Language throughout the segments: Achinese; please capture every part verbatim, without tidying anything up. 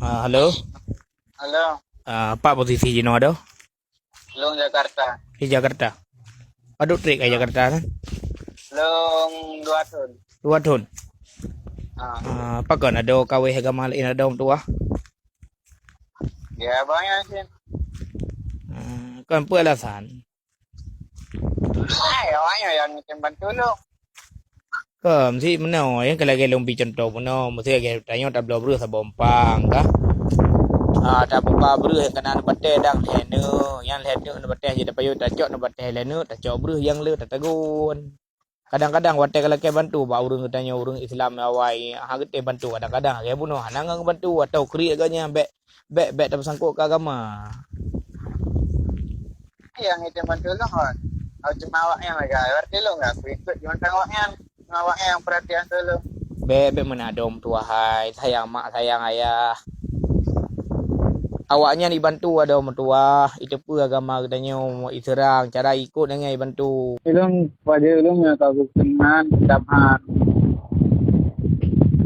Ah, halo. Halo. Ah, pat posisi jinoe adoe? Lôn Jakarta. Di Jakarta. Padum trép ka Jakarta nyan? Lôn dua thôn. Dua thôn. Ah. Ah, pakon adoe kaweh agama laén adoe meutuwah? Ya, banyak sih. Ah, kon peue alasan? Hai, awaknyan nyang bantu lôn. Kon, si meunoe, nyang ka lagèe lôn bri cuntoh meunoe, meusé lagèe tanyoe tabloe breueh saboh umpang, ka? Ah, tabuka breueh nyang ka na neubatèe dang lhèe neuk, nyang lhèe neuk neubatèe jih tapayoh tacok neubatèe lhèe neuk, tacok breueh nyang le tatagun. Kadang-kadang watèe ka lakèe bantu bak ureueng geutanyoe, ureueng Islam awai, hana geutem bantu, kadang-kadang lagèe bunoe hana ngon bantu atau kriet geuh nyan bèk, bèk, bèk tapeusangkot keu agama. Nyang itu bantu lôn, hon. Au cuma awaknyan lagèe, berarti lôn nggak ikut cuma awaknyan. Cuma awaknyan yang perhatian dulu. Bèk, bèk meunan adoe meutuwah hai, sayang mak, sayang ayah. Awaknyan ibantu adoe meutuwah, iteupeue agama geutanyoe, iseurang, cara ikot nyan ibantu. Ilôn, wajah ilôn nyang ka geukeunang kitab han.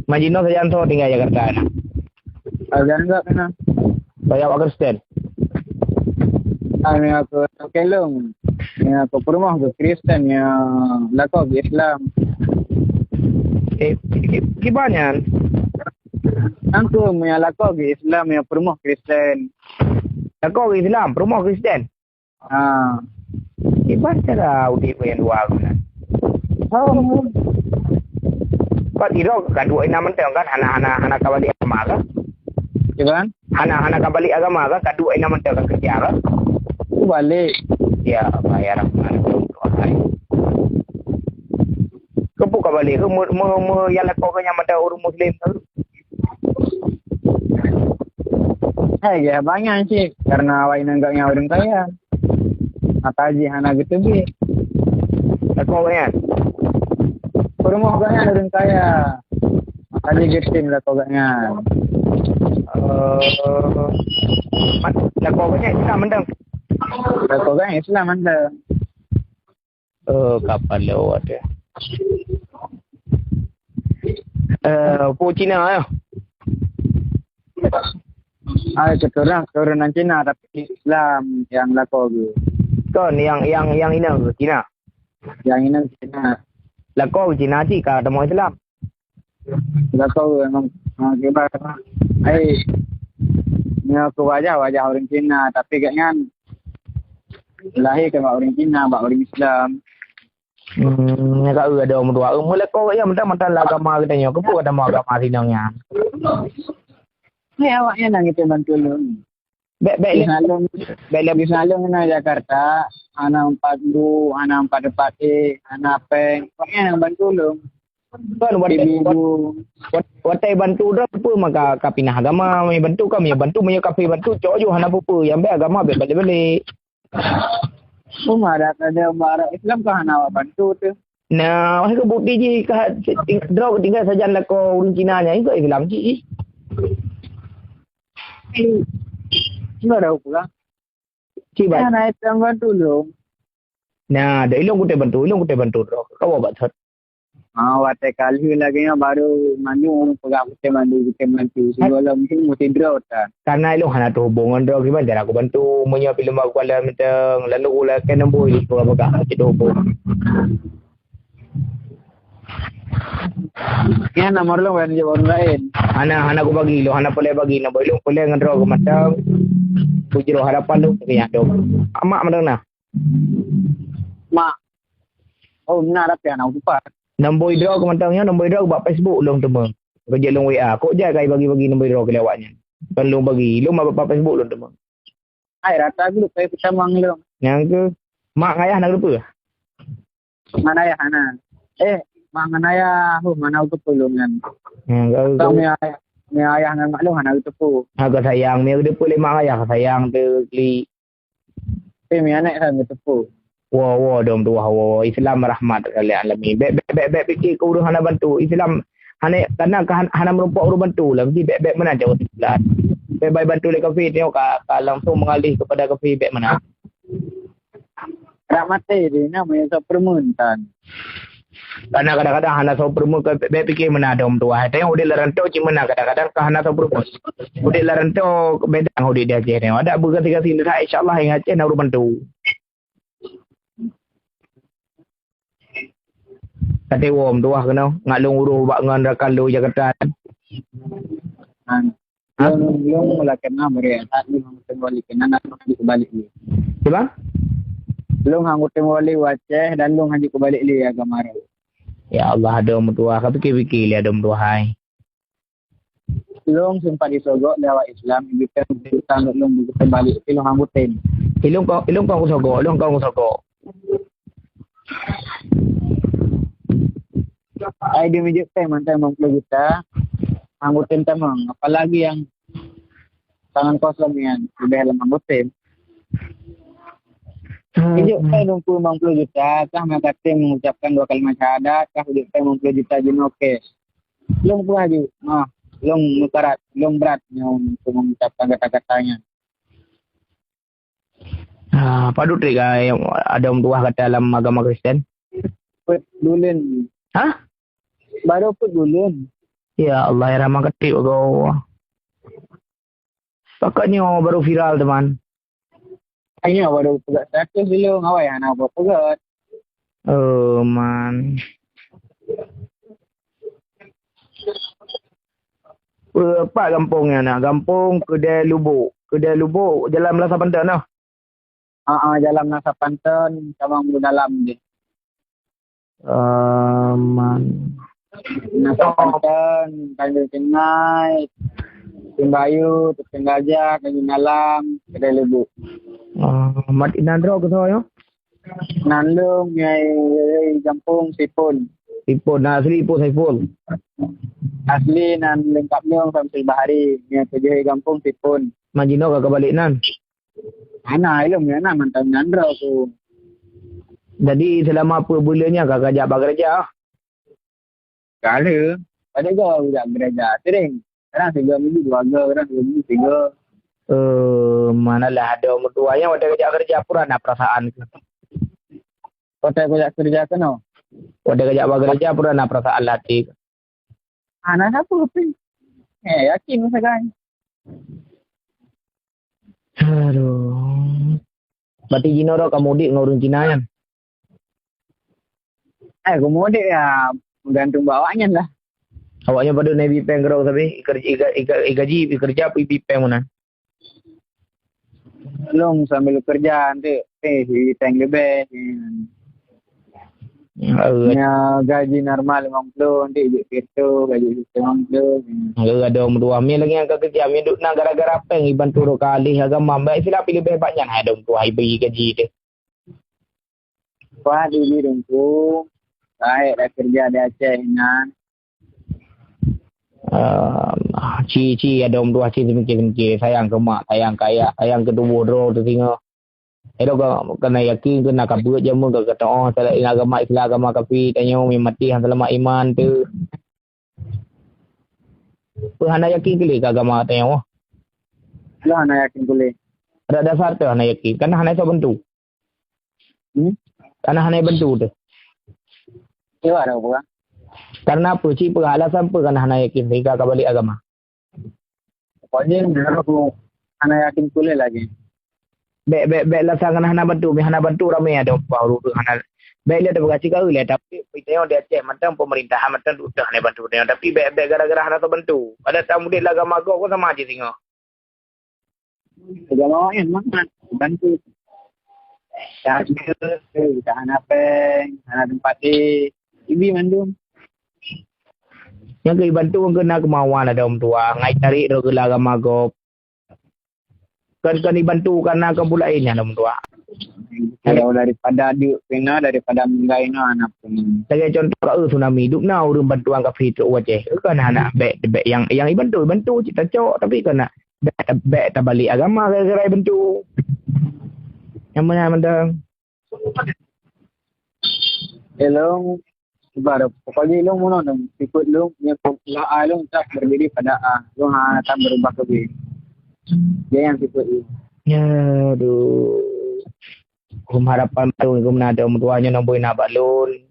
Majinoe sajan soe tinggai Jakarta na? Sajan enggak kena. Saya awak Kristen. Kami aku kelong. Ya, aku perumoh ke Kristen, ya, lakoe ke Islam. Eh, ki-, ki-, kiban nyan? Angku, ya, lakoe ke Islam, ya, perumoh Kristen. Lakoe ke Islam, perumoh Kristen? Ha. Kiban cara udép nyang dua guna. Oh. Kok sidroe ka duek inan mantong kan? Hana, hana, hana ka balik agama kah? Kiban? Hana, hana ka balik agama kah? Ka duek inan mantong ka kerja kah? Ku balik. Ya Allah, ya Rahman, Tuhan. Keupeue ka balik? Keu me-, me-, me-, nyang lakoe keu nyang mantong ureueng Muslim tu? Hai, ya, banyak cit. Karena awak inong gak nyawa ureueng kaya. Maka jih hana geuteubiet. Lakoe gobnyan? Peurumoh gobnyan ureueng kaya. Maka jih geutem lakoe gobnyan. Eh, mat-, lakoe gobnyan Islam mantong? Lakoe gobnyan Islam mantong. Oh, kapal lewat ya. Eh, peue Cina ya? Ah, keturunan, keturunan Cina, tapi Islam yang lakoe geuh. Kon, yang, yang, yang inong Cina? Yang inong Cina. Lakoe Cina cit ka tamong Islam? Lakoe geuh memang, memang kiban. Ai, nyoe keu wajah, wajah ureueng Cina, tapi gobnyan lahé keu bak ureueng Cina, bak ureueng Islam. Hmm, nyan ka eu adoe meutuah. Eu meulakoe gobnyan mantong-mantong lam agama geutanyoe. Keupeue gata meu agama sinong nyan? Hai, awaknyan nyang geutem bantu lôn. Bèk, bèk lé. Di salon, bèk lé. Di salon na Jakarta, hana empat bu, hana empat, empat e, hana pèng. Awaknyan nyang bantu lôn. Kon, watèe, ibu-ibu. Wat-, watèe bantu droe peue maka ka pinah agama, meunyo bantu ka, meunyo bantu, meunyo kafé bantu, cok ju hana peue-peue, nyang bèk agama bèk balek-balek. Peue madat ada barang Islam ka hana awak bantu teuh. Nah, wahai bukti jih ka ting-, droe tinggai sajan lakoe ureueng Cina nyan, ikôt Islam cit jih. Enggak ada pulang. Cik, baik. Nah, naik tangga dulu. Nah, dah ilong kutai bantu, ilong kutai bantu droe. Kau buat thot. Ah, watèe ka lheueh lagèe nyan baru mandum ureueng peugah kutai bantu, kutai bantu. Sigohlom tu mesti droe ta. Karena ilong hana teuhubong ngon droe, kiban cara aku bantu. Meunyoe film aku ada mantong, lalu ulah kan nombor ilong peugah-peugah, mesti teuhubong. Nyan nomor lôn ban jaweueb ureueng laén. Hana, hana kubagi lôn, hana peureulèe bagi. Nomor lôn peureulèe ngon droe keu mantong. Bujroh harapan lôn keu nyan dong. Mak mantong na? Mak. Oh, na, tapi hana kutupat. Nomor droe keu mantong nyoe, nomor droe bak Facebook lôn teuma. Keu jeuet lôn W A. Kok jai ka bagi-bagi nomor droe keu awaknyan. Kon lôn bagi, lôn bak, bak Facebook lôn teuma. Hai, rata group, hai, peutamong lôn. Nyang keu mak ngon ayah na geuteupeue? Mak ngon ayah hana. Eh, mak ngon ayah, huh, hana geuteupeue lôn nyan. Nyang keu, keu mi ayah, mi ayah ngon mak lôn hana geuteupeue. Ha, ka sayang, mi geuteupeue lé mak ngon ayah, ka sayang teuh klik. Eh, mi aneuk hana geuteupeue. Wo, wo, dom tuwah, wo, Islam rahmat lil alamin. Bèk, bèk, bèk, bèk pike keu ureueng hana bantu. Islam hana, kana ka han-, hana meurumpok ureueng bantu lah. Mesti bèk, bèk meunan cara Islam. Bèk bai bantu lé kafé, tengok ka, ka langsung mengalih kepada kafé, bèk meunan. Rak maté deh, nama yang sok peureumeun tan. Karena kadang-kadang hana soe peurumoh ka bèk pike meunan dong tuha. Tengok udép lam rantau cit meunan kadang-kadang ka hana soe peurumoh. Udép lam rantau beda ngon udép di Aceh tengok. Ada beugaséh-gaséh nyan, insya Allah ingat Aceh na ureueng bantu. Katé wom tuha keunoe, ngat lôn uroh bak ngon rakan lôn Jakarta. Lôn, lôn lakèe na meureuhat lôn hana teubalek keunan lôn hana teubalek lé. Cuba? Lôn hana teubalek u Aceh dan lôn hana teubalek lé agama lôn. Ya Allah, adoe meutuha, ka pike-pike lé adoe meutuha hai. Lôn sempat disogok lé awak Islam, ibi teuh utang lôn beuteubalek, tapi lôn hana tem. Ilôn kon, ilôn kon kusogok, ilôn kon kusogok. Ai di mijek teng mantong limong ploh juta, hana tem tamong. Apalagi nyang tangan kosong nyan, leubeh lam hana tem. Mijek teng limong ploh juta, kah maka tem mengucapkan dua kalimat syahadat, kah mijek teng limong ploh juta jinoe cash. Lôn peugah ju, mah, lôn meukarat, lôn brat nyoe untuk mengucapkan kata-kata nyan. Ah, padub trép ka adoe meutuha gata lam agama Kristen? Peuet buleuen. Hah? Baru peuet buleuen. Ya Allah, ya Rahman, ka trép agama. Pakon nyoe baru viral teuma. Nyoe baru peugah status dulu, awai hana buet peugah. Oh man. Peue pat gampông nyan na? Gampông Keudè Lubok. Keudè Lubok jalan Meulasa Panton noh. Ha ah, jalan Meulasa Panton, tamong u dalam deh. Aman. Meulasa Panton, Tanjong Tinggai, Simbayu, Teupeung Gajah, Tanjong Dalam, Keudè Lubok. Ah, mat inan droe keusoe nyoe? Nan lôn nyang gampông Sipon. Sipon, na asli Ipoh Saiful? Asli nan lengkap lôn Samsul Bahari, nyang keujeuet gampông Sipon. Majinoe ka kabalek nan? Hana, ilôn nyang na mantong nan droe ku. Jadi selama peuet buleuen nyan ka kajak bak gereja? Ka lheueh. Padahai goe jak gereja sering. Kadang sigoe minggu dua goe, kadang sigoe minggu tiga. Eh, manalah adoe meutuha nyang watèe kajak keureuja pura na peurasaan keu? Watèe kajak keureuja keunoe? Watèe kajak bak geureuja pura na peurasaan lam até keu? Hana sapeue pih. Eh, yakin meusagai. Aduh. Berarti jinoe droe ka mudik ngon ureueng Cina nyan? Eh, ka mudik ya, meugantung bak awaknyan lah. Awaknyan padub na ibi péng keudroe sabe, iker-, ika-, ika-, igaji, ikeureuja, ibi péng meunan? Lôn sambil keureuja, nanti, eh, ibi péng leubeh. Eh, ya, gaji normal limong ploh, nanti jeuet pier reutôh, gaji limong ploh. Eh, adoe meutuha, mi lagèe nyang ka keureuja, mi duek na gara-gara péng ibantu droe ka alih agama, bèk silap leubeh bak nyan, hai adoe meutuha, ibi gaji teuh. Wah, di Bidungku, baik dah kerja di Aceh inan. Ah, ci, ci, adoe meutuha ci seumiké-seumiké, sayang keu mak, sayang keu ayah, sayang keu tuboh droe teuh singoh. Adoe ka, ka na yakin keu na ka beuet jameun ka, ka teu'oh, agama Islam, agama kafé, tanyoe meumaté han seulamat iman teuh. Peue hana yakin keu lé keu agama tanyoe? Lôn hana yakin keu lé. Adak dasar teuh hana yakin, kana hana isoe bantu. Hmm? Kana hana bantu teuh. Iwa dah buka. Karena peue? Cit peue alasan peue kana hana yakin sehingga ka balek agama? Pokoknya menurut aku hana yakin keu lé lagi. Bèk, bèk, bèk lasa ngon hana bantu, mi hana bantu ramé adoe meutuha ureueng hana. Bèk lé tapeugah cit ka lé, tapi tanyoe di Aceh mantong pemerintahan mantong duek hana bantu tanyoe, tapi bèk, bèk gara-gara hana tabantu. Adak tamudép lam agama gob kon sama jih singoh. Agama laén mangat bantu. Tak ada, tak hana péng, hana teumpat deh. Ibi mandum. Nyang keu ibantu keu na keumawan adoe meutuha, ngai cari droe keu lam agama gob. Kon, kon ibantu kana kon peue laén nyan lom tuha. Kalau daripada duek pih na, daripada meunggai na, hana pun. Lagèe contoh ka, eh, tsunami, dum na ureueng bantuan kafé trok u Aceh. Kon hana bèk, bèk nyang, nyang ibantu, ibantu cit tacok, tapi kon na bèk, bèk tabalek agama gara-gara ibantu. Nyang meunan mantong. Hello. Ibarat, pokoknya ilong mono dong, sikut ilong, nya pokoknya ilong tak berdiri pada A. Ilong ha, tak berubah ke B. Dia yang sikut ilong. Ya, aduh. Kum harapan baru kum na ada meutuah nyoe nombor na bak lôn.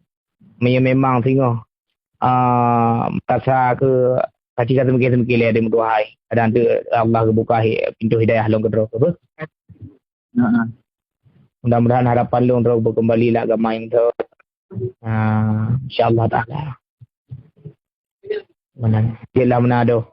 meunyoe memang singoh, ah, merasa ke kaci ka seumike-seumike lé, adak meutuhai. Kadang tu Allah geubuka hi-, pintoe hidayah lom keudroe. Apa? Heeh. Mudah-mudahan harapan lôn droe beukeumbali lam agama nyang beutôi. Ah, insya Allah Taala. Meunan. Jelah meunan doh.